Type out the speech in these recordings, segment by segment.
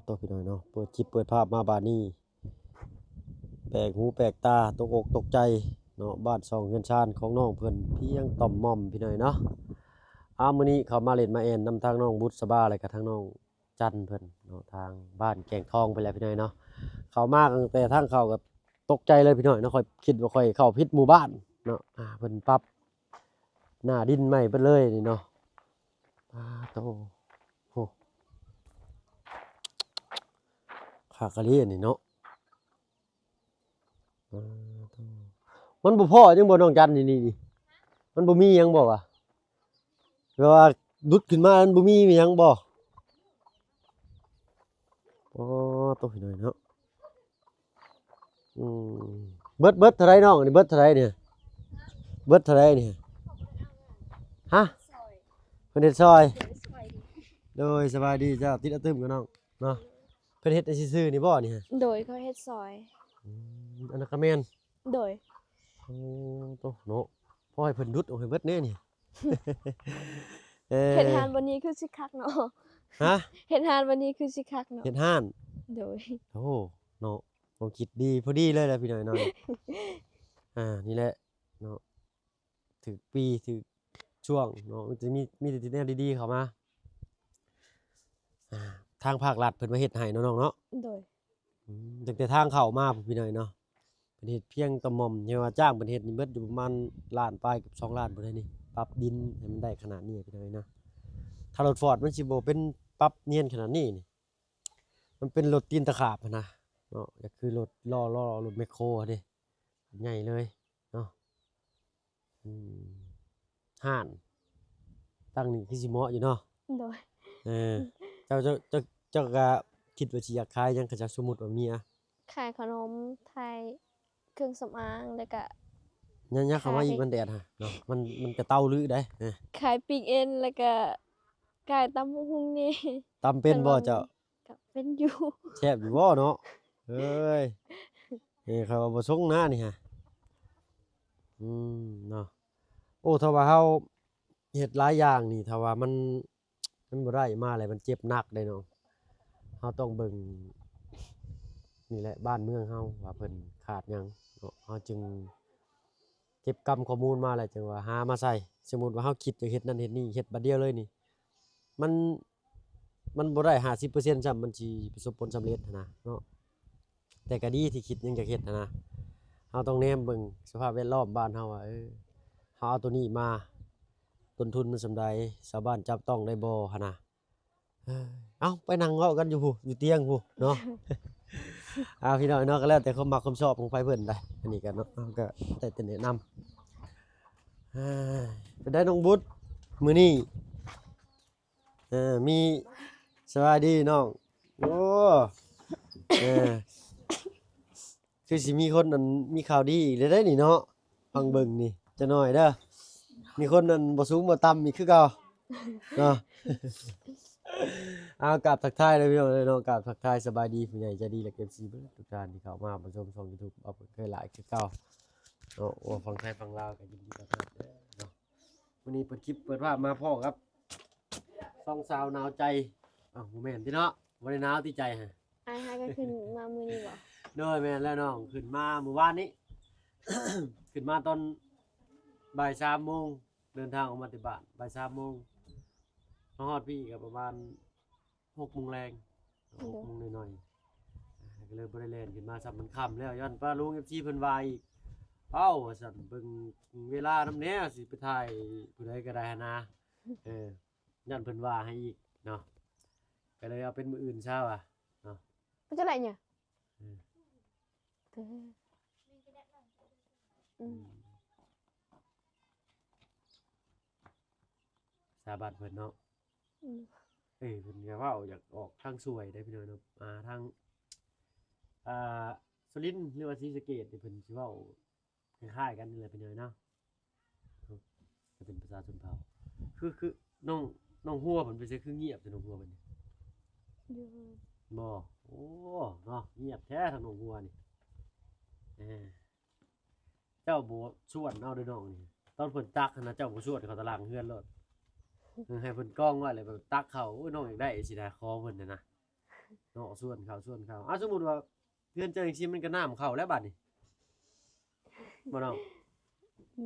ໂຕ ພີ່ນ້ອງເນາະ ເປີດຄລິບເປີດພາບມາບາດນີ້ ແປກຫູແປກຕາ ຕົກອົກຕົກໃຈເນາະ ບ້ານຊ່ອງເຮືອນຊານຂອງນ້ອງເພິ່ນພຽງຕ່ອມໝ່ອມ ພີ່ນ້ອງເນາະ. ເອົາ ມື້ນີ້ເຂົ້າມາຫຼິ້ນມາແອ່ນນຳທາງນ້ອງບຸດສະບາ ແລະກະທາງນ້ອງຈັນເພິ່ນເນາະ ທາງບ້ານແກ້ງທອງໄປແລ້ວ ພີ່ນ້ອງເນາະ. ເຂົ້າມາຕັ້ງແຕ່ທາງເຂົ້າກໍຕົກໃຈເລີຍ ພີ່ນ້ອງເນາະ ຂ້ອຍຄິດວ່າຂ້ອຍເຂົ້າຜິດໝູ່ບ້ານເນາະ. ອ່າ ເພິ່ນປັບໜ້າດິນໃໝ່ເບິດເລີຍນີ້ເນາະ. ປາໂຕ ໂອ້ ຄັກອີ່ຫຼີອັນນີ້ເນາະ. ປາໂຕ ມັນບໍ່ພໍຫຍັງບໍ່ ນ້ອງຈັນ ນີ້ ນີ້ ນີ້ ມັນບໍ່ມີຫຍັງບໍ່ວະ? ແບບວ່າດຸດຂຶ້ນມາມັນບໍ່ມີຫຍັງບໍ່? ອໍ ໂຕ ພີ່ນ້ອງເນາະ. ອືມ ເບິດ ເບິດເທົ່າໃດນ້ອງ? ອັນນີ້ເບິດເທົ່າໃດນີ້? ເບິດເທົ່າໃດນີ້? ຮະ? ເພິ່ນເຮັດຊອຍ. ໂດຍ ສະບາຍດີເຈົ້າ ຕິດອະຕຶມກັບນ້ອງເນາະ. ເພິ່ນເຮັດໃຫ້ຊື່ໆນີ້ບໍ່ນີ້? ໂດຍ ເຂົາເຮັດຊອຍ. ອືມ ອັນນັ້ນກະແມ່ນ. ໂດຍ. ໂອ້ ໂຕເນາະ ພໍໃຫ້ເພິ່ນດຸດອອກໃຫ້ເບິດແດ່ນີ້. ເອີ ເຮັດຮ້ານບ່ອນນີ້ຄືຊິຄັກເນາະ. ຮະ? ເຮັດຮ້ານບ່ອນນີ້ຄືຊິຄັກເນາະ. ເຮັດຮ້ານ. ໂດຍ. ໂອ້ ເນາະ ຄວາມຄິດດີ ພໍດີເລີຍລະ ພີ່ນ້ອງເນາະ. ອ່າ ນີ້ແຫຼະເນາະ ຖືກປີຖືກຊ່ວງເນາະ ມັນຈະມີ ມີແຕ່ແນວດີໆເຂົ້າມາ. ອ່າ ທາງພາກລັດເພິ່ນມາເຮັດໃຫ້ເນາະນ້ອງເນາະ. ໂດຍ. ອືມ ຕັ້ງແຕ່ທາງເຂົ້າມາພຸ້ນ ພີ່ນ້ອງເນາະ ເພິ່ນເຮັດພຽງຕ່ອມໝ່ອມ ເຫັນວ່າຈ້າງເພິ່ນເຮັດນີ້ເບິດຢູ່ປະມານລ້ານປາຍກັບສອງລ້ານພຸ້ນເດ້ນີ້ ປັບດິນໃຫ້ມັນໄດ້ຂະໜາດນີ້ ພີ່ນ້ອງເນາະ. ຖ້າລົດຟອດມັນຊິບໍ່ເປັນປັບນຽນຂະໜາດນີ້ນີ້ ມັນເປັນລົດຕີນຕະຂາບຫັ້ນນະເນາະ ກໍຄືລົດລໍ້ ລໍ້ລົດແມັກໂຄຫັ້ນເດ້ ໃຫຍ່ເລີຍເນາະ. ອືມ ຮ້ານຕັ້ງນີ້ຄືຊິເໝາະຢູ່ເນາະ. ໂດຍ. ເອີ ເຈົ້າ ເຈົ້າ ເຈົ້າ ເຈົ້າກະຄິດວ່າຊິຢາກຂາຍຫຍັງ ຄັນສົມມຸດວ່າມີອະ? ຂາຍຂະໜົມ ຂາຍເຄື່ອງສຳອາງ ແລ້ວກະ ຍັບເຂົ້າມາອີກ ມັນແດດຫັ້ນເນາະ ມັນ ມັນກະເຕົາລືໄດ໋. ຂາຍປີ້ງເອັນ ແລ້ວກະຂາຍຕຳບັກຫຸ່ງແດ່. ຕຳເປັນບໍ່ເຈົ້າ? ກະເປັນຢູ່. ແຊບຢູ່ບໍ່ເນາະ? ເອີຍ ເອີ ຂ້ອຍວ່າບໍ່ຊົງນະນີ້ຮະ. ອືມ ເນາະ. ໂອ້ ຖ້າວ່າເຮົາເຮັດຫຼາຍຢ່າງນີ້ ຖ້າວ່າມັນ ມັນບໍ່ໄດ້ມາແລ້ວ ມັນເຈັບໜັກເດ້ນ້ອງ. ເຮົາຕ້ອງເບິ່ງນີ້ແຫຼະ ບ້ານເມືອງເຮົາວ່າເພິ່ນຂາດຫຍັງເນາະ ເຮົາຈຶ່ງເກັບກຳຂໍ້ມູນມາແລ້ວ ຈຶ່ງວ່າຫາມາໃສ່. ສົມມຸດວ່າເຮົາຄິດຈະເຮັດນັ້ນເຮັດນີ້ ເຮັດບາດດຽວເລີຍນີ້ ມັນ ມັນບໍ່ໄດ້ຫ້າສິບເປີເຊັນຊ້ຳ ມັນຊິປະສົບຜົນສຳເລັດຫັ້ນນະເນາະ. ແຕ່ກໍດີທີ່ຄິດຍັງຈະເຮັດຫັ້ນນະ. ເຮົາຕ້ອງແນມເບິ່ງສະພາບແວດລ້ອມບ້ານເຮົາວ່າ ເອີ ເຮົາເອົາໂຕນີ້ມາ ຕົ້ນທຶນມັນສ່ຳໃດ ຊາວບ້ານຈັບຕ້ອງໄດ້ບໍ່ຫັ້ນນະ. ເອີ ເອົາ ໄປນັ່ງເວົ້າກັນຢູ່ພຸ້ນ ຢູ່ຕຽງພຸ້ນເນາະ. ເອົາ ພີ່ນ້ອງເນາະ ກໍແລ້ວແຕ່ຄວາມມັກຄວາມຊອບຂອງໃຜເພິ່ນໄດ໋ ອັນນີ້ກໍເນາະ ເຮົາກໍໄດ້ແຕ່ແນະນຳ. ເອີ ເປັນໃດນ້ອງບຸດ ມື້ນີ້ ເອີ ມີ ສະບາຍດີນ້ອງ. ໂອ້ ເອີ ຄືຊິມີຄົນອັນ ມີຂ່າວດີອີກແລ້ວເດ້ນີ້ເນາະ. ຟັງເບິ່ງນີ້ຈັກໜ້ອຍເດີ ມີຄົນອັນບໍ່ສູງບໍ່ຕ່ຳອີກຄືເກົ່າເນາະ. ເອົາ ກາບທັກທາຍເດີພີ່ນ້ອງເດີເນາະ ກາບທັກທາຍສະບາຍດີຜູ້ໃຫຍ່ໃຈດີ ແລະ ເອັຟຊີ ເບິດທຸກທ່ານທີ່ເຂົ້າມາຮັບຊົມຊ່ອງຢູທູບ ເອົາເປີດເຄີຍຫຼາຍຄືເກົ່າເນາະ. ໂອ້ ຝັ່ງໄທຝັ່ງລາວກໍຍິນດີຕ້ອນຮັບເດີເນາະ. ມື້ນີ້ເປີດຄລິບເປີດພາບມາພໍ້ກັບ ສອງສາວໜາວໃຈ. ອ້າວ ບໍ່ແມ່ນຕິເນາະ ບໍ່ໄດ້ໜາວຕິໃຈຫັ້ນ. ອ້າຍຫາກໍຂຶ້ນມາມື້ນີ້ບໍ່? ໂດຍ ແມ່ນແລ້ວນ້ອງ ຂຶ້ນມາມື້ວານນີ້ ຂຶ້ນມາຕອນບ່າຍສາມໂມງ ເດີນທາງອອກມາແຕ່ບ້ານບ່າຍສາມໂມງ ມາຮອດພີ້ກໍປະມານຫົກໂມງແລງ ໂດຍ ຫົກໂມງໜ້ອຍໆ ກໍເລີຍບໍ່ໄດ້ແລ່ນຂຶ້ນມາຊ້ຳ ມັນຄ່ຳແລ້ວ ຢ້ານປ້າລຸງ ເອັຟຊີ ເພິ່ນວ່າອີກ. ເອົ້າ ວ່າຊັ້ນ ເບິ່ງເວລານຳແດ່ ຊິໄປຖ່າຍຜູ້ໃດກໍໄດ້ຫັ້ນນະ ເອີ ຢ້ານເພິ່ນວ່າໃຫ້ອີກເນາະ ກໍເລີຍເອົາເປັນມື້ອື່ນຊະວ່າເນາະ. ມັນຈະໄດ້ຫຍັງ? ເອີ ເອີ ອືມ ອືມ ສາບານເພິ່ນເນາະ. ອືມ ເອີ ເພິ່ນກໍເວົ້າຢາກອອກທາງຊ່ວຍເດ້ພີ່ນ້ອງເນາະ ອ່າ ທາງ ອ່າ ສຸລິນ ຫຼືວ່າສີສະເກດນີ້ ເພິ່ນຊິເວົ້າ ຄ້າຍໆກັນນີ້ແຫຼະພີ່ນ້ອງເນາະ ເປັນພາສາຊົນເຜົ່າ. ຄື ຄືນ້ອງ ນ້ອງຫົວເພິ່ນໄປໃສ ຄືງຽບແທ້ ນ້ອງຫົວເພິ່ນນີ້? ຢູ່ເຮືອນ. ບໍ່? ໂອ້ ເນາະ ງຽບແທ້ທາງນ້ອງຫົວນີ້. ເອີ ເຈົ້າບໍ່ຊວນເອົາເດີນ້ອງນີ້ ຕອນເພິ່ນຕັກຫັ້ນນະ ເຈົ້າບໍ່ຊວນເຂົ້າຕາລ່າງເຮືອນໂລດ ເອີ ໃຫ້ເພິ່ນກອງໄວ້ ແລ້ວແບບຕັກເຂົ້າ. ໂອ້ຍ ນ້ອງຢາກໄດ້ຊິນະ ຂໍເພິ່ນຫັ້ນນະ. ເນາະ ສວນເຂົ້າ ສວນເຂົ້າ. ອ່າ ສົມມຸດວ່າເຮືອນເຈົ້າຈັ່ງຊີ້ ມັນກໍນ້ຳເຂົ້າແລ້ວບາດນີ້ ບໍ່ນ້ອງ?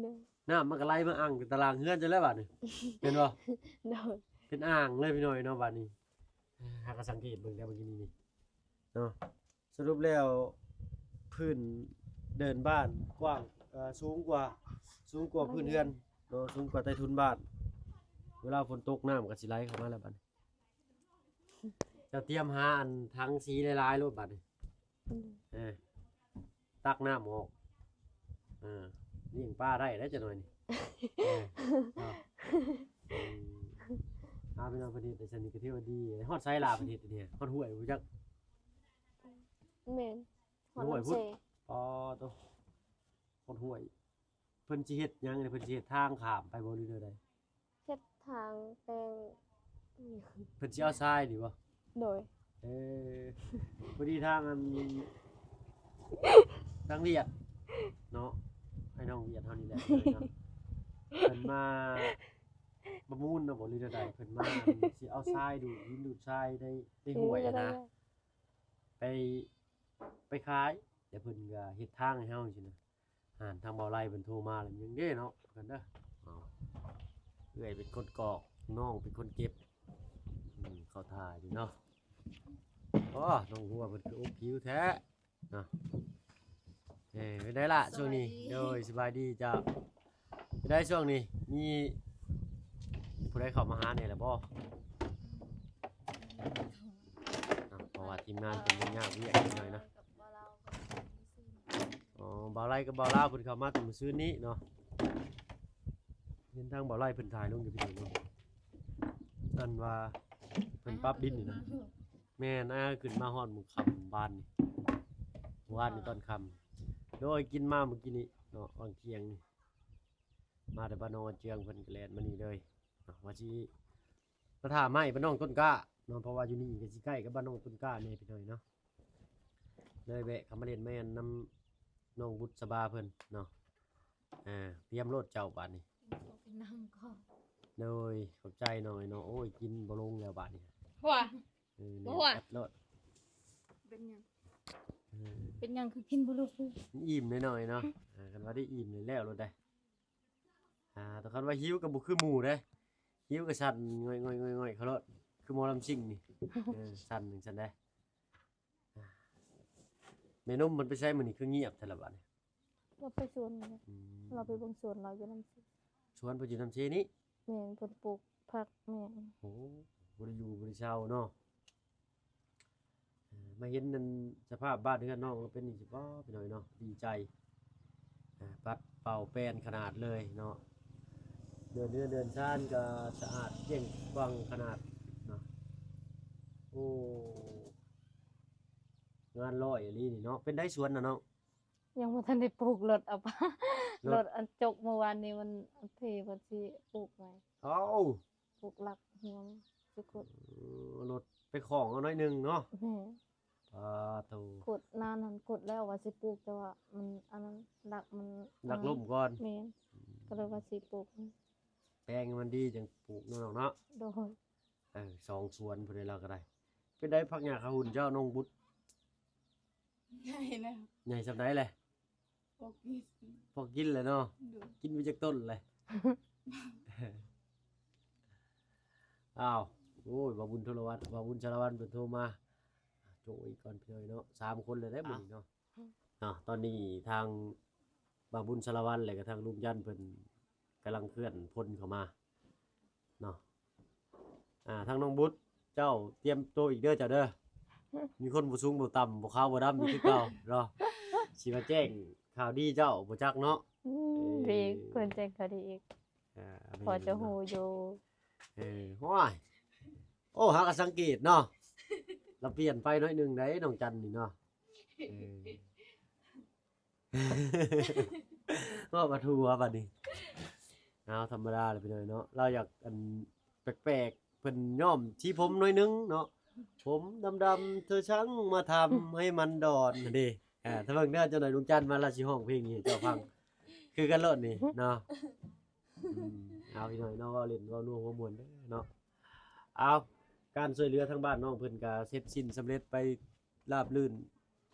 ໂດຍ. ນ້ຳມັນກໍໄຫຼມາອັ່ງຕາລາງເຮືອນເຈົ້າແລ້ວບາດນີ້ ແມ່ນບໍ່? ໂດຍ. ເປັນອ່າງເລີຍພີ່ນ້ອງເນາະ ບາດນີ້. ຫາກໍສັງເກດເບິ່ງແລ້ວເມື່ອກີ້ນີ້ນີ້ເນາະ. ສະຫຼຸບແລ້ວພື້ນເດີ່ນບ້ານກວ້າງ ເອີ ສູງກວ່າ ສູງກວ່າພື້ນເຮືອນເນາະ ສູງກວ່າໃຕ້ຖົນບ້ານ. ເວລາຝົນຕົກ ນ້ຳກໍຊິໄຫຼເຂົ້າມາແລ້ວບາດນີ້. ເຈົ້າຕຽມຫາອັນຖັງສີຫຼາຍໆໂລດບາດນີ້. ອືມ. ເອີ ຕັກນ້ຳອອກ ເອີ ລ້ຽງປາໄດ້ແລ້ວຈັກໜ້ອຍນີ້. ເອີ ເນາະ ອືມ. ອ່າ ພີ່ນ້ອງ ເພິ່ນເຮັດໄດ້ຊັ້ນນີ້ກໍຖືວ່າດີ. ຮອດໃສລະເພິ່ນເຮັດອັນນີ້? ຮອດຫ້ວຍພຸ້ນຈັກ. ແມ່ນ ຮອດ ຮອດຫ້ວຍພຸ້ນ. ນ້ຳເຊ. ອໍ ໂຕ ຮອດຫ້ວຍ. ເພິ່ນຊິເຮັດຫຍັງນີ້? ເພິ່ນຊິເຮັດທາງຂ້າມໄປບໍ່ ຫຼືແນວໃດ? ເຮັດທາງແປງ. ເພິ່ນຊິເອົາຊາຍນີ້ບໍ່? ໂດຍ. ເອີ ພໍດີທາງອັນ ທາງວຽດເນາະ ອ້າຍນ້ອງວຽດເຮົານີ້ແຫຼະເນາະ ເພິ່ນມາປະມູນນະບໍ່ ຫຼືແນວໃດ? ເພິ່ນມາຊິເອົາຊາຍ ດູດຫີນດູດຊາຍໃນ ໃນຫ້ວຍຫັ້ນນະ ໄປ ໄປຂາຍ ແລ້ວເພິ່ນກໍເຮັດທາງໃຫ້ເຮົາຈັ່ງຊີ້ນະ. ອ່າ ທາງເບົາໄລເພິ່ນໂທມາແລ້ວ ຍັງເດ້ເນາະ ກັນເດີ. ເອີ ເອື້ອຍເປັນຄົນກອກ ນ້ອງເປັນຄົນເກັບ. ອືມ ເຂົ້າທ່າຢູ່ເນາະ. ອໍ ນ້ອງຫົວເພິ່ນຄືອົບຜິວແທ້ເນາະ. ເອີ ເປັນໃດລະຊ່ວງນີ້? ສະບາຍດີ. ໂດຍ ສະບາຍດີເຈົ້າ. ເປັນໃດຊ່ວງນີ້ ມີຜູ້ໃດເຂົ້າມາຫາແດ່ລະບໍ່? ເນາະ ເພາະວ່າທີມງານເພິ່ນຍັງຍາກວຽກຢູ່ໜ້ອຍເນາະ. ອໍ ບ່າວໄລກັບບ່າວລາວເພິ່ນເຂົ້າມາແຕ່ມື້ຊືນນີ້ເນາະ. ເຫັນທາງບ່າວໄລເພິ່ນຖ່າຍລົງຢູ່ພີ່ນ້ອງເນາະ ອັນວ່າເພິ່ນປັບດິນນີ້ນະ. ແມ່ນ ອ້າຍຂຶ້ນມາຮອດມື້ຄ່ຳວານນີ້ ວານນີ້ຕອນຄ່ຳ. ໂດຍ ກິນມາມື້ກີ້ນີ້ເນາະ ຫວ່າງທ່ຽງນີ້ ມາແຕ່ບ້ານໜອງອາເຈືອງ ເພິ່ນກໍແລ່ນມານີ້ເລີຍເນາະ ວ່າຊິ ມາຖ້າໄມ້ບ້ານໜອງຕົ້ນກ້າເນາະ ເພາະວ່າຢູ່ນີ້ກໍຊິໃກ້ກັບບ້ານໜອງຕົ້ນກ້າແດ່ພີ່ນ້ອງເນາະ. ເລີຍແວະເຂົ້າມາຫຼິ້ນມາແອນນຳນ້ອງບຸດສະບາເພິ່ນເນາະ. ອ່າ ຕຽມໂລດເຈົ້າບາດນີ້ ເປັນນ້ຳກ່ອນ. ໂດຍ ຂອບໃຈນ້ອງເນາະ. ໂອ້ຍ ກິນບໍ່ລົງແລ້ວບາດນີ້. ຫົວ ເອີ ຫົວ ແອດໂລດ. ເປັນຫຍັງ? ເອີ ເປັນຫຍັງຄືກິນບໍ່ລົງ? ມັນອີ່ມໜ້ອຍໆເນາະ. ອ່າ ຄັນວ່າໄດ້ອີ່ມນີ້ແລ້ວໂລດໄດ໋. ອ່າ ແຕ່ຄັນວ່າຫິວກໍບໍ່ຄືໝູ່ເດ້ ຫິວກໍສັ່ນງ່ອຍໆໆໆ ເຂົ້າໂລດ ຄືໝໍລຳຊິງນີ້. ເອີ ສັ່ນຈັ່ງຊັ້ນເດ້. ແມ່ນົມເພິ່ນໄປໃສມື້ນີ້ ຄືງຽບແທ້ລະບາດນີ້? ລາວໄປສວນ. ອືມ ລາວໄປເບິ່ງສວນລາວຢູ່ນຳເຊ. ສວນເພິ່ນຢູ່ນຳເຊນີ້? ແມ່ນ ເພິ່ນປູກຜັກແມ່ນ. ໂອ້ ບໍ່ໄດ້ຢູ່ບໍ່ໄດ້ເຊົາເນາະ. ເອີ ມາເຫັນນັ້ນ ສະພາບບ້ານເຮືອນນ້ອງລາວເປັນຈັ່ງຊີ້ບໍ ພີ່ນ້ອງເນາະ ດີໃຈ. ອ່າ ປັດເປົ່າແປນຂະໜາດເລີຍເນາະ. ເດີ່ນເຮືອນເດີ່ນຊານກໍສະອາດກ້ຽງກວ້າງຂະໜາດເນາະ. ໂອ້ ງານຮ້ອຍອີ່ຫຼີນີ້ເນາະ. ເປັນໃດສວນນະນ້ອງ? ຍັງບໍ່ທັນໄດ້ປູກ ລົດເອົາປາ ລົດ ລົດອັນຈົກເມື່ອວານນີ້ ມັນເພ ວ່າຊິປູກໃໝ່. ເອົ້າ ປູກຫຼັກຫົວຊິຂຸດ. ເອີ ລົດໄປຂອງເອົາໜ້ອຍໜຶ່ງເນາະ. ແມ່ນ. ປາໂທ ຂຸດນານຫັ້ນ ຂຸດແລ້ວວ່າຊິປູກ ແຕ່ວ່າມັນອັນນັ້ນ ຫຼັກມັນ ຫຼັກລົ້ມກ່ອນ. ແມ່ນ. ອືມ ກໍເລີຍວ່າຊິປູກ ແປງໃຫ້ມັນດີຈັ່ງປູກເນາະນ້ອງເນາະ. ໂດຍ. ເອີ ສອງສວນພຸ້ນເດ ລາວກໍໄດ້. ເປັນໃດຜັກຫຍ້າຂາຫຸ່ນເຈົ້ານ້ອງບຸດ? ໃຫຍ່ແລ້ວ. ໃຫຍ່ສ່ຳໃດແຫຼະ? ພໍກິນ ພໍກິນແຫຼະເນາະ. ໂດຍ. ກິນໄປຈັກຕົ້ນແຫຼະ? ອ້າວ ໂອ້ຍ ບ່າວບຸນໂທລະວັດ ບ່າວບຸນສາລະວັນເພິ່ນໂທມາ. ໂຈະອີກກ່ອນພີ່ນ້ອງເນາະ ສາມຄົນແລ້ວເດ້ມື້ນີ້ເນາະ. ເນາະ ຕອນນີ້ທາງບ່າວບຸນສາລະວັນ ແລະກະທາງລຸງຈັນເພິ່ນກຳລັງເຄື່ອນພົນເຂົ້າມາເນາະ. ອ່າ ທາງນ້ອງບຸດ ເຈົ້າຕຽມໂຕອີກເດີເຈົ້າເດີ. ມີຄົນບໍ່ສູງບໍ່ຕ່ຳ ບໍ່ຂາວບໍ່ດຳຢູ່ຄືເກົ່າເນາະ. ຊິມາແຈ້ງຂ່າວດີເຈົ້າບໍ່ຈັກເນາະ. ອືມ ເອີ ດີ ເພິ່ນແຈ້ງຂ່າວດີອີກ. ອ່າ ພໍຈະຮູ້ຢູ່. ເອີ ໂອ້ຍ ໂອ້ ຫາກໍສັງເກດເນາະ ລະປ່ຽນໄປໜ້ອຍໜຶ່ງໃດ໋ ນ້ອງຈັນນີ້ເນາະ. ເອີ ເວົ້າມາທົ່ວບາດນີ້. ເອົາ ທຳມະດາແຫຼະພີ່ນ້ອງເນາະ ລາວຢາກອັນແປກໆ ເພິ່ນຍ້ອມສີຜົມໜ້ອຍໜຶ່ງເນາະ. ຜົມດຳໆ ເທີຊ່າງມາທຳໃຫ້ມັນດອນຫັ້ນເດ. ອ່າ ຖ້າເບິ່ງເດີ ຈັກໜ້ອຍລຸງຈັນມາ ລາວຊິຮ້ອງເພງນີ້ໃຫ້ເຈົ້າຟັງ ຄືກັນໂລດນີ້ເນາະ. ອືມ ເອົາ ພີ່ນ້ອງເນາະ ເວົ້າຫຼິ້ນເວົ້ານົວຫົວມ່ວນເດີເນາະ. ເອົາ ການຊ່ວຍເຫຼືອທາງບ້ານນ້ອງເພິ່ນກະເສັດສິ້ນສຳເລັດໄປລາບລື່ນ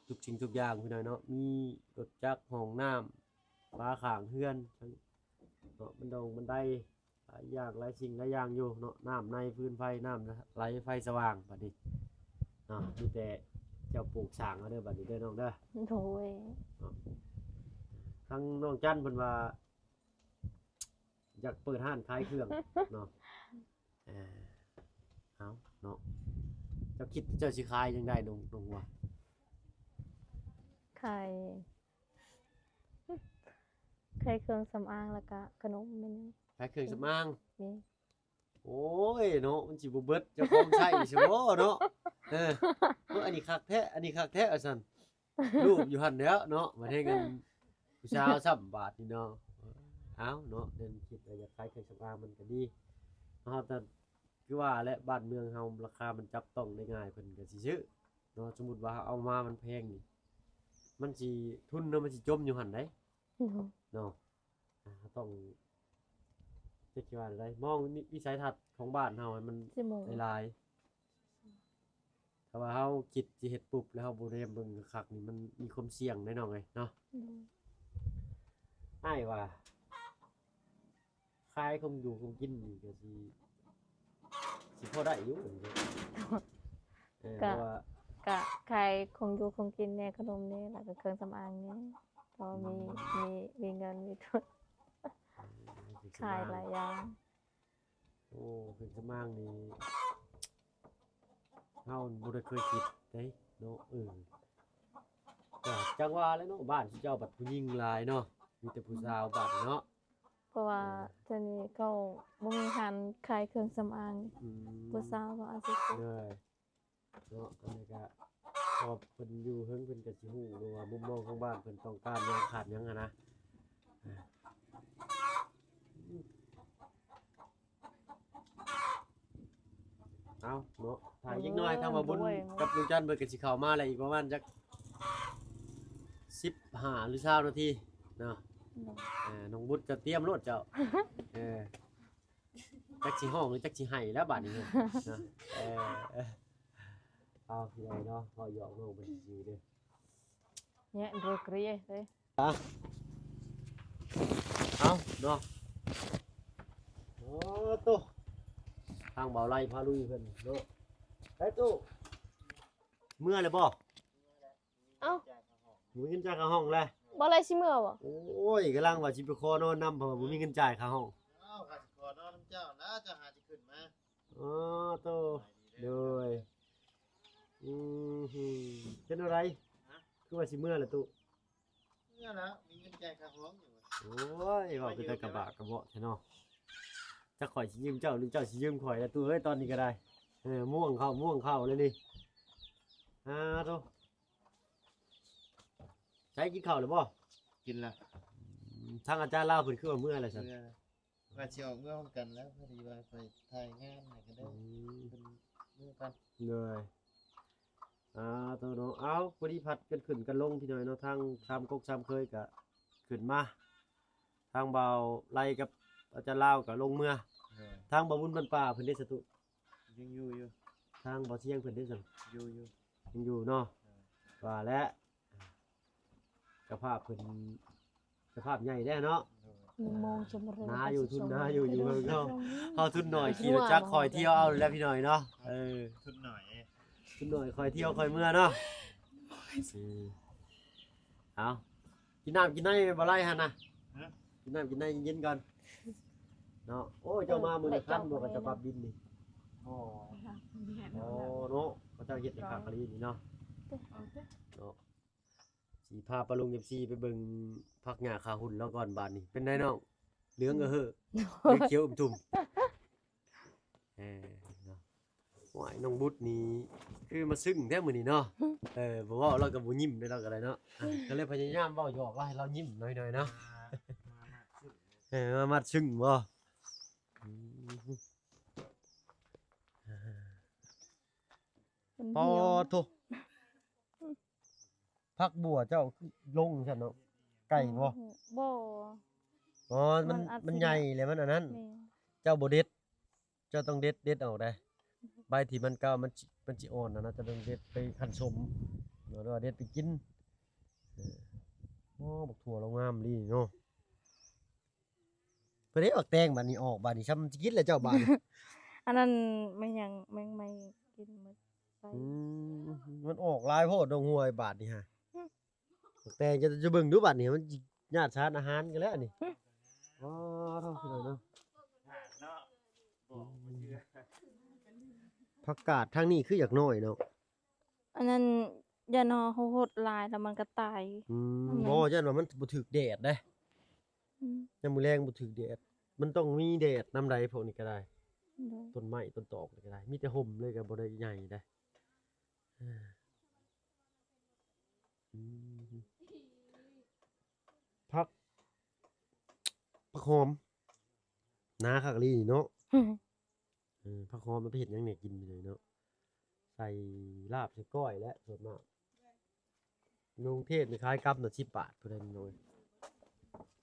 ທຸກສິ່ງທຸກຢ່າງພີ່ນ້ອງເນາະ ມີລົດຈັກ ຫ້ອງນ້ຳ ຝາຂ້າງເຮືອນເນາະ ບັນດອງບັນໄດ ຫຼາຍຢ່າງຫຼາຍສິ່ງຫຼາຍຢ່າງຢູ່ເນາະ ນ້ຳໃນຟືນໄຟ ນ້ຳໄຫຼໄຟສະຫວ່າງ ບາດນີ້ເນາະ ມີແຕ່ເຈົ້າໂປກສ້າງເອົາເດີ ບາດນີ້ເດີນ້ອງເດີ. ໂດຍ ເນາະ ທາງນ້ອງຈັນເພິ່ນວ່າ ຢາກເປີດຮ້ານຂາຍເຄື່ອງເນາະ ເອີ ເອົາເນາະ ເຈົ້າຄິດເຈົ້າຊິຂາຍຈັ່ງໃດນ້ອງ ນ້ອງຫົວ? ຂາຍ ຂາຍເຄື່ອງສຳອາງ ແລ້ວກະຂະໜົມແມ່ນຫຍັງ? ຂາຍເຄື່ອງສຳອາງ ແມ່ນ. ໂອ້ຍເນາະ ມັນຊິບໍ່ເບິດ ເຈົ້າຂອງໃຊ້ຊິບໍ່ເນາະ ເອີ ເອີ ອັນນີ້ຄັກແທ້ ອັນນີ້ຄັກແທ້ວ່າຊັ້ນ ລູບຢູ່ຫັ້ນແຫຼ້ວເນາະ ມາແທງກັນຜູ້ສາວຊ້ຳບາດນີ້ເນາະ. ເອົາເນາະ ແນວຄິດວ່າຢາກຂາຍເຄື່ອງສຳອາງມັນກະດີ ເຮົາແຕ່ຄືວ່າແຫຼະ ບ້ານເມືອງເຮົາລາຄາມັນຈັບຕ້ອງໄດ້ງ່າຍ ເພິ່ນກະຊິຊື້ເນາະ. ສົມມຸດວ່າເຮົາເອົາມາມັນແພງນີ້ ມັນຊິ ທຶນເຮົາມັນຊິຈົມຢູ່ຫັ້ນໃດ ໂດຍ ເນາະ. ອ່າ ເຮົາຕ້ອງ ຈັກຊິວ່າແນວໃດ ມອງວິ ວິໄສທັດຂອງບ້ານເຮົາໃຫ້ມັນ ຊິມອງ ຫຼາຍໆ ຖ້າວ່າເຮົາຄິດຊິເຮັດປຸບ ແລ້ວເຮົາບໍ່ແນມເບິ່ງຄັກໆນີ້ ມັນມີຄວາມສ່ຽງເດ້ນ້ອງເອີຍເນາະ. ໂດຍ ອ້າຍວ່າ ຂາຍຂອງຢູ່ຂອງກິນນີ້ກະຊິ ຊິພໍໄດ້ຢູ່ ເອີ ກະ ເພາະວ່າ ກະຂາຍຂອງຢູ່ຂອງກິນແດ່ ຂະໜົມແດ່ ແລ້ວກະເຄື່ອງສຳອາງແດ່ ພໍມີ ອືມ ມີ ມີເງິນມີທຶນ ເອີ ຂາຍຫຼາຍຢ່າງ. ໂອ້ ເຄື່ອງສຳອາງນີ້ ເຮົາບໍ່ໄດ້ເຄີຍຄິດເດ້ເນາະ ເອີ ກະຈັ່ງວ່າແຫຼະເນາະ ບ້ານເຈົ້າບັດຜູ້ຍິງຫຼາຍເນາະ ມີແຕ່ຜູ້ສາວບ້ານເນາະ. ເພາະວ່າ ເອີ ເທື່ອນີ້ເຂົາບໍ່ມີຮ້ານຂາຍເຄື່ອງສຳອາງ ອືມ ຜູ້ສາວເຂົາອາດຊິ ໂດຍ ເນາະ ອັນນີ້ກະ ເພາະເພິ່ນຢູ່ເທິງ ເພິ່ນກະຊິຮູ້ວ່າມຸມມອງຂອງບ້ານເພິ່ນຕ້ອງການຫຍັງຂາດຫຍັງຫັ້ນນະ. ເອົາເນາະ ຖ້າອີກໜ້ອຍ ອືມ ທາງບ່າວບຸນ ໂດຍ ກັບລຸງຈັນເພິ່ນກະຊິເຂົ້າມາແລ້ວ ອີກປະມານຈັກສິບຫ້າ ຫຼື ຊາວນາທີເນາະ. ໂດຍ ເອີ ນ້ອງບຸດກະຕຽມໂລດເຈົ້າ ເອີ ຈັກຊິຮ້ອງ ຈັກຊິໄຫ້ແລ້ວບາດນີ້ເນາະ. ເອີ ເອົາ ພີ່ນ້ອງເນາະ ເວົ້າຫຍອກນ້ອງເພິ່ນຊື່ໆເດີ ແຍະໂຣກຣີເດ້. ອ່ະ ເອົາເນາະ ໂອ້ໂຕ ທາງບ່າວໄລພາລຸຍເພິ່ນເນາະ. ໄດ້ຕູ້ ເມືອແລ້ວບໍ່? ເອົ້າ ບໍ່ມີເງິນຈ່າຍຄ່າຫ້ອງແລ້ວ ບໍ່ໄລຊິເມືອບໍ່? ໂອ້ຍ ກຳລັງວ່າຊິໄປຂໍນອນນຳ ເພາະວ່າບໍ່ມີເງິນຈ່າຍຄ່າຫ້ອງ. ເອົ້າ ຂ້າຊິຂໍນອນນຳເຈົ້ານະ ເຈົ້າຫາຊິຂຶ້ນມາ. ອໍ ໂຕ ໂດຍ ອືມ ເປັນແນວໃດ? ຮະ? ຄືວ່າຊິເມືອລະຕຸ? ເມືອແລ້ວ ມີເງິນຈ່າຍຄ່າຫ້ອງຢູ່. ໂອ້ຍ ເວົ້າເປັນຕາກະບາກກະເບາະແທ້ເນາະ. ຈັກຂ້ອຍຊິຢືມເຈົ້າ ຫຼື ເຈົ້າຊິຢືມຂ້ອຍລະຕຸເອີຍ ຕອນນີ້ກະໄດ້. ເອີ ມ່ວງເຂົ້າ ມ່ວງເຂົ້າແລ້ວນີ້. ອາ ໂຕ ໃສ ກິນເຂົ້າແລ້ວບໍ່? ກິນລະ. ອືມ ທາງອາຈານລາວເພິ່ນຄືວ່າເມືອແລ້ວຊັ້ນ? ເມືອ ວ່າຊິອອກເມືອພ້ອມກັນແລ້ວ ພໍດີວ່າຂ້ອຍຖ່າຍງານໃຫ້ກັນເດີ. ອືມ ເພິ່ນເມືອກ່ອນ. ໂດຍ ອ່າ ໂຕເນາະ ເອົາ ພໍດີຜັດກັນຂຶ້ນກັນລົງພີ່ນ້ອງເນາະ ທາງສາມກົກສາມເຄີຍກະຂຶ້ນມາ ທາງບ່າວໄລກັບອາຈານລາວກະລົງເມືອ. ໂດຍ ທາງບ່າວບຸນບ້ານປ່າເພິ່ນເດ ສະຕຸ? ຍັງຢູ່ຢູ່. ທາງບ່າວຊຽງເພິ່ນເດຊັ້ນ? ຢູ່ຢູ່ ຍັງຢູ່ເນາະ. ໂດຍ ວ່າແຫຼະ ເຈົ້າພາບເພິ່ນ ເຈົ້າພາບໃຫຍ່ແດ່ເນາະ. ໂດຍ ໜຶ່ງໂມງຈະມາເລີ່ມ ນາຢູ່ ທຸນນາຢູ່ ຢູ່ເຮົາ ເຮົາທຸນໜ້ອຍ ຂີ່ລົດຈັກຄອຍທ່ຽວເອົາແຫຼະພີ່ນ້ອງເນາະ. ເອີ ທຸນໜ້ອຍ ທຸນໜ້ອຍ ຄອຍທ່ຽວຄອຍເມືອເນາະ. ເອີ ເອົາ ກິນນ້ຳກິນໃນບໍ່ໄລຫັ້ນນະ. ຮະ? ກິນນ້ຳກິນໃນເຢັນໆກ່ອນເນາະ. ໂອ້ຍ ເຈົ້າມາມື້ລະຄັນບໍ່ ເຂົາເຈົ້າປັບດິນນີ້? ບໍ່ ໂອ້ ເນາະ ເຂົາເຈົ້າເຮັດໃຫ້ຄັກອີ່ຫຼີນີ້ເນາະ. ເນາະ ຊິພາປ້າລຸງ ເອັຟຊີ ໄປເບິ່ງຜັກຫຍ້າຄາຫຸ່ນລາວກ່ອນບາດນີ້. ເປັນໃດນ້ອງ? ເຫຼືອງເອີເຮີ ເຫຼືອງຂຽວອຶ້ມທຸ່ມ. ເອີ ເນາະ ໂອ້ຍ ນ້ອງບຸດນີ້ຄືມາຊຶ້ງແທ້ມື້ນີ້ເນາະ. ເອີ ບໍ່ເວົ້າລາວກະບໍ່ຍິ້ມເດ້ ລາວກະໄດ້ເນາະ. ກະເລີຍພະຍາຍາມເວົ້າຫຍອກລາວ ໃຫ້ລາວຍິ້ມໜ້ອຍໆເນາະ. ເອີ ມາມັດຊຶ້ງບໍ່? ອືມ ມັນ ປາໂທ ຜັກບົ່ວເຈົ້າລົງຊັ້ນເນາະ. ໄກ່ບໍ່? ບໍ່ ອໍ ມັນ ມັນໃຫຍ່ແລ້ວ ມັນອັນນັ້ນ. ແມ່ນ ເຈົ້າບໍ່ເດັດ ເຈົ້າຕ້ອງເດັດ ເດັດອອກໄດ໋. ໃບທີ່ມັນກະ ມັນຊິ ມັນຊິອ່ອນຫັ້ນນະ ຈະເດັດໄປຄັ້ນສົ້ມເນາະ ຫຼືວ່າເດັດໄປກິນ. ເອີ ໂອ້ ບັກຖົ່ວລາວງາມອີ່ຫຼີເນາະ. ເພິ່ນເຮັດໝາກແຕງບາດນີ້ອອກ ບາດນີ້ຊ່ຳຊິກິນແລ້ວເຈົ້າບາດນີ້. ອັນນັ້ນແມ່ນຫຍັງ ແມງໄມ້ກິນໝົດໄປ. ອືມ ມັນອອກຫຼາຍໂພດດອກຫົວບາດນີ້ຫາ. ໝາກແຕງຈະ ຈະເບິ່ງດູບາດນີ້ ມັນຊິຍາດສານອາຫານກັນແລ້ວນີ້. ອໍ ໂທ້ ເນາະ ຜັກກາດທາງນີ້ຄືຢາກນ້ອຍເນາະ. ອັນນັ້ນ ຢ້ານເຮົາຫົດຫຼາຍແລ້ວມັນກະຕາຍ. ອືມ ມັນ ບໍ່ ຢ້ານວ່າມັນບໍ່ຖືກແດດເດ້. ອືມ ຍາມມື້ແລງບໍ່ຖືກແດດ ມັນຕ້ອງມີແດດນຳໃດ ພວກນີ້ກະໄດ້. ໂດຍ ຕົ້ນໄມ້ຕົ້ນຕອກນີ້ກະໄດ້ ມີແຕ່ຮົ່ມເລີຍ ກະບໍ່ໄດ້ໃຫຍ່ໃດ. ອືມ ຜັກ ຜັກຫອມ ໜາຄັກອີ່ຫຼີເນາະ. ເອີ ຜັກຫອມມັນໄປເຮັດຫຍັງແດ່ກິນໄປເລີຍເນາະ ໃສ່ລາບໃສ່ກ້ອຍແຫຼະ ສ່ວນມາກ. ຢູ່ກຸງເທບນີ້ຂາຍກຳລະສິບບາດ ຜູ້ໃດນ້ອຍ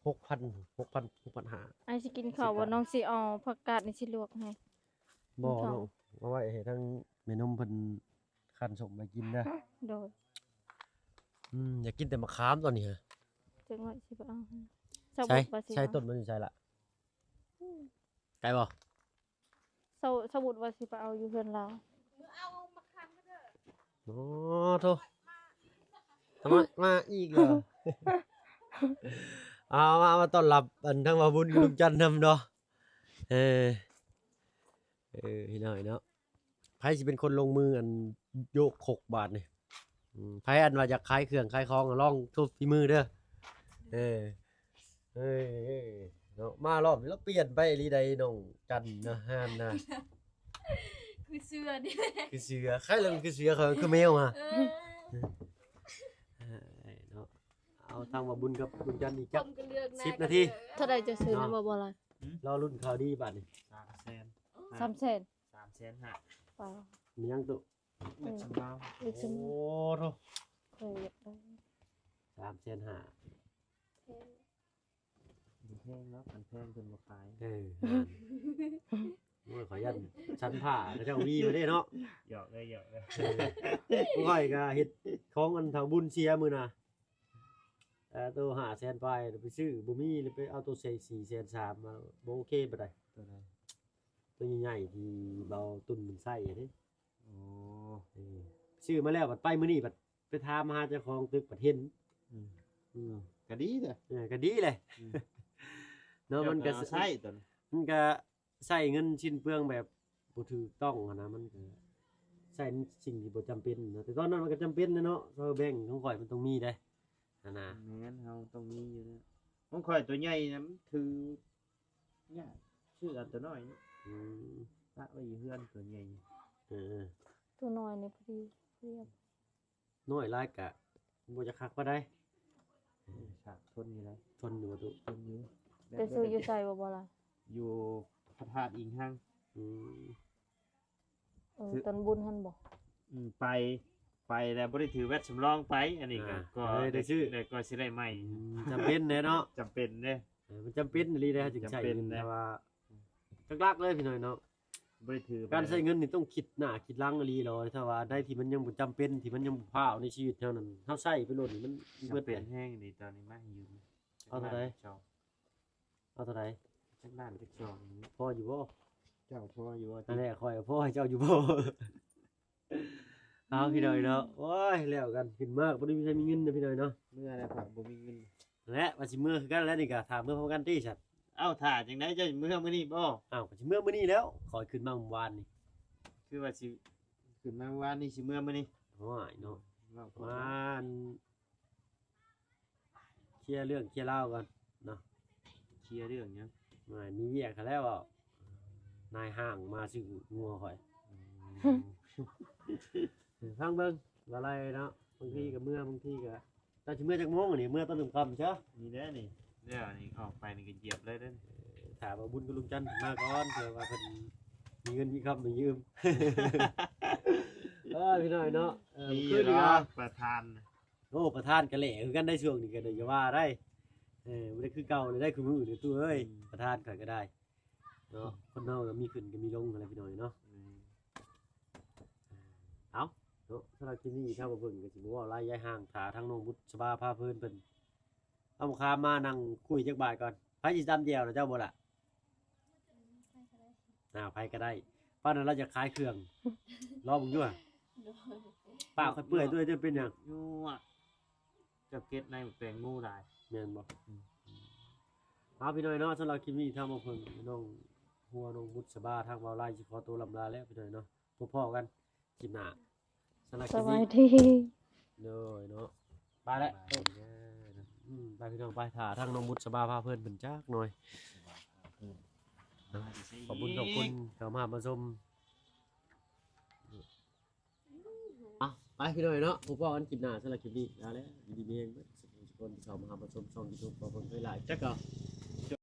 ຫົກພັນ ຫົກພັນ ຫົກພັນຫ້າ. ອ້າຍຊິກິນເຂົ້າບໍ່? ນ້ອງຊິເອົາຜັກກາດນີ້ຊິລວກໃຫ້. ບໍ່ ເອົາໄວ້ໃຫ້ທາງແມ່ນົມເພິ່ນ ຄັ້ນສົ້ມໄວ້ກິນເດີ. ໂດຍ ອືມ ຢາກກິນແຕ່ໝາກຂາມຕອນນີ້ຫະ. ຈັກໜ້ອຍຊິໄປເອົາໃຫ້. ໃສ ໃສຕົ້ນມັນຢູ່ໃສລະ? ໄກບໍ່? ສະ ສະໝຸດວ່າຊິໄປເອົາຢູ່ເຮືອນລາວ. ອໍ ໂທ້ ທຳມະມາອີກແລ້ວ. ເອົາມາ ມາຕ້ອນຮັບອັນທາງບ່າວບຸນກັບລຸງຈັນນຳເນາະ. ເອີ ເອີ ພີ່ນ້ອງເນາະ ໃຜຊິເປັນຄົນລົງມືອັນໂຍກຄົກບາດນີ້? ອືມ ໃຜອັນວ່າຢາກຂາຍເຄື່ອງຂາຍຂອງ ລອງໂຊຝີມືເດີ. ເອີ ເອີ ເນາະ ມາລອບນີ້ລາວປ່ຽນໄປອີ່ຫຼີໃດ໋ ນ້ອງຈັນນະ ງາມນະ. ຄືເສືອນີ້ແຫຼະ ຄືເສືອ ໃຄລະມັນຄືເສືອ ເຂົາຄືແມວຫະ. ເອີ ເອີ ເນາະ ເອົາທາງບ່າວບຸນກັບລຸງຈັນອີກຈັກສິບນາທີ. ເທົ່າໃດ ເຈົ້າຊື້ນຳບໍ່ ບໍ່ລະ? ລໍລຸ້ນຂ່າວດີບາດນີ້. ສາມແສນ ສາມແສນ ສາມແສນຫ້າ. ປາ ມີຫຍັງຕຸ? ເອີ ເລກສຳລາວ ເລກສຳລາວ. ໂອ້ໂທ້ ເອີ ຢາກໄດ້ ສາມແສນຫ້າ. ແພງ ບໍ່ແພງດອກ ຄັນແພງເພິ່ນບໍ່ຂາຍ. ເອີ ໂອ້ຍ ຂ້ອຍຢ້ານຊັ້ນຜ້າເຂົາເຈົ້າມີມາເດ້ເນາະ. ຫຍອກເດີ ຫຍອກເດີ. ເອີ ຂ້ອຍກະເຮັດຂອງອັນເຖົ້າບຸນເສຍມື້ນະ ເອີ ໂຕຫ້າແສນປາຍ ໄປຊື້ບໍ່ມີ ແລ້ວໄປເອົາໂຕໃສ່ສີ່ແສນສາມມາ ບໍ່ໂອເຄປານໃດ. ໂຕໃດ? ໂຕໃຫຍ່ໆ ທີ່ເບົາຕຸນມັນໃຊ້ເດ້. ໂອ້ ເອີ ຊື້ມາແລ້ວ ບັດໄປມື້ນີ້ ບັດໄປຖາມຫາເຈົ້າຂອງຕຶກ ບັດເຫັນ. ອືມ ອືມ ກະດີເດ້. ເອີ ກະດີແຫຼະ ອືມ ເນາະ. ມັນກະ ເຈົ້າກະເອົາໃຊ້ຕົວນີ້ ມັນກະໃຊ້ເງິນສິ້ນເປືອງແບບບໍ່ຖືກຕ້ອງຫັ້ນນະ ມັນກະໃຊ້ໃນສິ່ງທີ່ບໍ່ຈຳເປັນນະ. ແຕ່ຕອນນັ້ນມັນກະຈຳເປັນແຫຼະເນາະ ເຮົາແບ່ງຂອງຂ້ອຍມັນຕ້ອງມີເດ້ຫັ້ນນະ. ແມ່ນ ເຮົາຕ້ອງມີຢູ່ແລ້ວ. ຂອງຂ້ອຍໂຕໃຫຍ່ນະ ມັນຖື ຍາກ ຊື້ເອົາຕົວນ້ອຍນີ້. ອືມ ປະໄວ້ຢູ່ເຮືອນຕົວໃຫຍ່. ເອີ ຕົວນ້ອຍນີ້ພໍດີ ພໍດີ. ນ້ອຍຫຼາຍກະບໍ່ຈະຄັກປານໃດ. ເອີ ສາກທົນຢູ່ໃດ໋. ທົນຢູ່ບໍ່ຕຸ? ທົນຢູ່. ໄປຊື້ຢູ່ໃສບໍ່ ບໍ່ລະ? ຢູ່ພະທາດອີງຮັງ. ອືມ ເອີ ຕອນບຸນຫັ້ນບໍ່? ອືມ ໄປ ໄປແລ້ວບໍ່ໄດ້ຖືແວັດສຳລອງໄປ ອັນນີ້ກະ ອ່າ ກໍເລີຍໄດ້ຊື້ ແລ້ວກໍຊິໄດ້ໃໝ່. ອືມ ຈຳເປັນເດ້ເນາະ ຈຳເປັນເດ້. ເອີ ມັນຈຳເປັນອີ່ຫຼີເດ້ ເຮົາຈຶ່ງໃຊ້ເງິນ ຈຳເປັນເດ້ ແຕ່ວ່າຫຼັກໆເລີຍພີ່ນ້ອງເນາະ ບໍ່ໄດ້ຖືໄປ. ການໃຊ້ເງິນນີ້ຕ້ອງຄິດໜ້າຄິດຫຼັງອີ່ຫຼີເນາະ ຖ້າວ່າອັນໃດທີ່ມັນຍັງບໍ່ຈຳເປັນ ທີ່ມັນຍັງບໍ່ພ້າວໃນຊີວິດເຮົານັ້ນ ເຮົາໃຊ້ໄປໂລດນີ້ມັນເບິດ. ຈຳເປັນແຮງນີ້ ຕອນນີ້ມາໃຫ້ຢືມ. ເອົາເທົ່າໃດ? ເອົາເທົ່າໃດ? ຈັກລ້ານຈັກສອງນີ້ ພໍຢູ່ບໍ່? ເຈົ້າພໍຢູ່ບໍ່? ອັນແຫຼະ ຂ້ອຍພໍໃຫ້ເຈົ້າຢູ່ບໍ່? ເອົາ ພີ່ນ້ອງເນາະ ໂອ້ຍ ແລ້ວກັນ ຂຶ້ນມາກໍບໍ່ໄດ້ມີໃຜມີເງິນນະພີ່ນ້ອງເນາະ. ເມື່ອແລ້ວພະບໍ່ມີເງິນ ແລະວ່າຊິເມືອຄືກັນແລ້ວນີ້ກະ ຖ້າເມືອພ້ອມກັນຕິຊັ້ນ. ເອົ້າ ຖ້າຈັ່ງໃດ ເຈົ້າຊິເມືອມື້ນີ້ບໍ່? ເອົ້າ ກໍຊິເມືອມື້ນີ້ແລ້ວ ຂ້ອຍຂຶ້ນມາມື້ວານນີ້. ຄືວ່າຊິຂຶ້ນມາມື້ວານນີ້ ຊິເມືອມື້ນີ້? ໂອ້ຍເນາະ ມາ ເຄຍເລື່ອງເຄຍລາວກ່ອນເນາະ. ເຄຍເລື່ອງຫຍັງ? ໂອ້ຍ ມີວຽກຫັ້ນແຫຼະ ເວົ້າ ນາຍຫ້າງມາຊື້ງົວຂ້ອຍ. ອືມ ຟັງເບິ່ງວ່າໄລເນາະ ບາງທີກໍເມືອ ບາງທີກໍ ເຈົ້າຊິເມືອຈັກໂມງນີ້? ເມືອຕອນຄ່ຳໆຊະ. ນີ້ແຫຼະນີ້ ແລ້ວນີ້ອອກໄປນີ້ກໍຢຽບເລີຍເດ້. ເອີ ຖ້າວ່າບຸນກັບລຸງຈັນມາກ່ອນ ເພື່ອວ່າເພິ່ນມີເງິນມີຄຳມາຢືມ. ເອີ ພີ່ນ້ອງເນາະ ເອີ ມີຢູ່ດອກ ປະທານ. ໂອ້ ປະທານກະແຫຼຄືກັນໄດ໋ ຊ່ວງນີ້ກະໄດ້ ຢ່າວ່າໄດ໋. ເອີ ບໍ່ໄດ້ຄືເກົ່າເລີຍໄດ໋ ຄືມື້ນີ້ຕູ້ເອີຍ. ອືມ ປະທານຂ້ອຍກະໄດ້ເນາະ ຄົນເຮົາກະມີຂຶ້ນກະມີລົງຫັ້ນແຫຼະພີ່ນ້ອງເນາະ. ແມ່ນ ເນາະ. ສຳລັບຄລິບນີ້ທາງບ່າວເພິ່ນກໍຊິບໍ່ເວົ້າຫຼາຍຍາຍຫ່າງ ຖ້າທາງນ້ອງບຸດສະບາພາເພີນເພິ່ນເອົາມາຂາມມານັ່ງຄຸຍຈັກບາດກ່ອນ. ໃຜຊິຕຳແຈ່ວນະ ເຈົ້າບໍ່ລະ? ອ້າວ ໃຜກໍໄດ້. ປານນັ້ນລາວຈະຂາຍເຄື່ອງ ລອງເບິ່ງດູ. ປາກຂ້ອຍເປື່ອຍຕົວນີ້ເປັນຫຍັງ? ຍວກ ເຈົ້າເກັດໃນແປງງູຫຼາຍ ແມ່ນບໍ່? ອືມ ເອົາ ພີ່ນ້ອງເນາະ, ສຳລັບຄລິບນີ້ທາງບ່າວເພິ່ນ ນ້ອງຫົວ ນ້ອງບຸດສະບາ ທາງບ່າວໄລຊິຂໍຕົວລ່ຳລາແລ້ວ ພີ່ນ້ອງເນາະ. ພົບພໍ້ກັນຄລິບໜ້າ. ສຳລັບຄລິບນີ້ ສະບາຍດີ ໂດຍເນາະ ໄປແລ້ວ. ອືມ ໄປພີ່ນ້ອງ ໄປຖ້າທາງນ້ອງບຸດສະບາພາເພີນເພິ່ນຈັກໜ່ອຍ. ຂອບຄຸນ ຂອບຄຸນເຂົ້າມາຮັບມາຊົມ. ອ່ະ ໄປພີ່ນ້ອງເນາະ, ພົບພໍ້ກັນຄລິບໜ້າ. ສຳລັບຄລິບນີ້ລາແລ້ວ, ຢູ່ດີມີແຮງເບິດສູ່ຄົນທີ່ເຂົ້າມາຮັບມາຊົມຊ່ອງຢູທູບຂອງເພິ່ນຫຼາຍໆ ຈັກກໍ